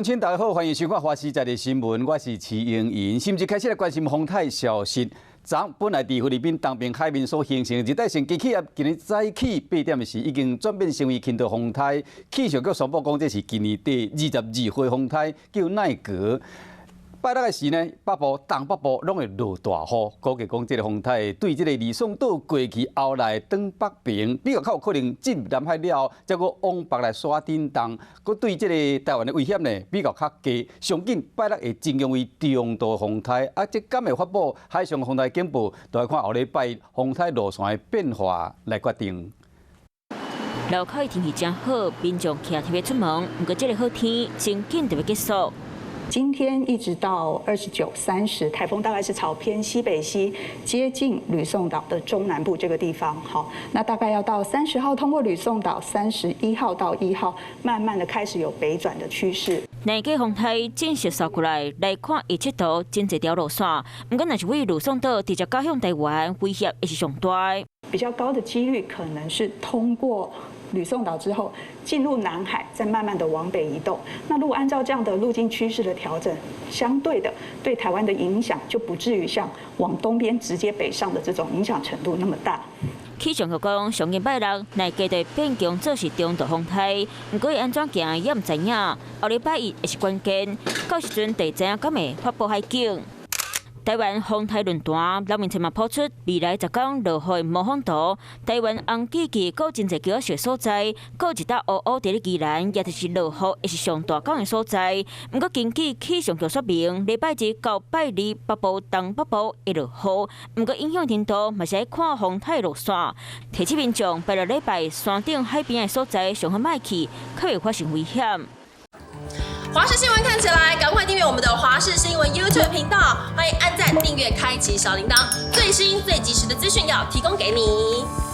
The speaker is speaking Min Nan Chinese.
鄉親，大家好，歡迎收看《華視在地新聞》，我是徐英瑩。甚至開始來關心風颱消息。昨本來佇菲律賓東邊海面所形成的熱帶性低氣壓，今日早起8點時已經轉變成為輕度風颱。氣象局宣布講，這是今年第22號風颱，叫奈格。拜六的時呢，北部、東北部攏會落大雨，估計講這个風颱對這个呂宋島過去後來轉北爿，比較較有可能進入南海了後，才閣往北來徙振動，閣對這个台灣的威脅呢比較較低。上緊拜六會增強為中度風颱，啊，這敢會發布海上風颱警報，就愛看後禮拜風颱路線的變化來決定。路口的天氣真好，民眾騎特別出門，毋過這个好天真緊就欲結束。今天一直到29、30，台風大概是朝偏西北西，接近呂宋島的中南部這個地方。好，那大概要到30號通過呂宋島，31號到1號，慢慢的開始有北轉的趨勢。內地風台正式掃過來，來看預測圖，真濟條路線。毋過，若是對呂宋島直接軋向台灣，威脅會是上大。比較高的幾率可能是通過呂宋島之後進入南海，再慢慢的往北移動。那如果按照這樣的路徑趨勢的調整，相對的對台灣的影響就不至於像往東邊直接北上的這種影響程度那麼大。氣象局講，上緊拜六內地就變強做是中度風颱，毋過會按怎行也毋知影。後禮拜一會是關鍵，到時陣就知影敢會發布海警。台灣風颱論壇，劉明徹嘛拋出未來10天落雨魔風圖。台灣紅季季閣真濟橋仔所在，閣一搭烏烏佇咧宜蘭，也就是落雨會是上大降的所在。毋過根據氣象局說明，禮拜一到拜二北部、東北部會落雨，毋過影響程度嘛是愛看風颱路線。提醒民眾拜六禮拜山頂海邊的所在上好莫去，較袂發生危險。華視新聞看起來，趕快訂閱我們的華視新聞 YouTube 頻道，歡迎按讚、訂閱、開啟小鈴鐺，最新最及時的資訊要提供給你。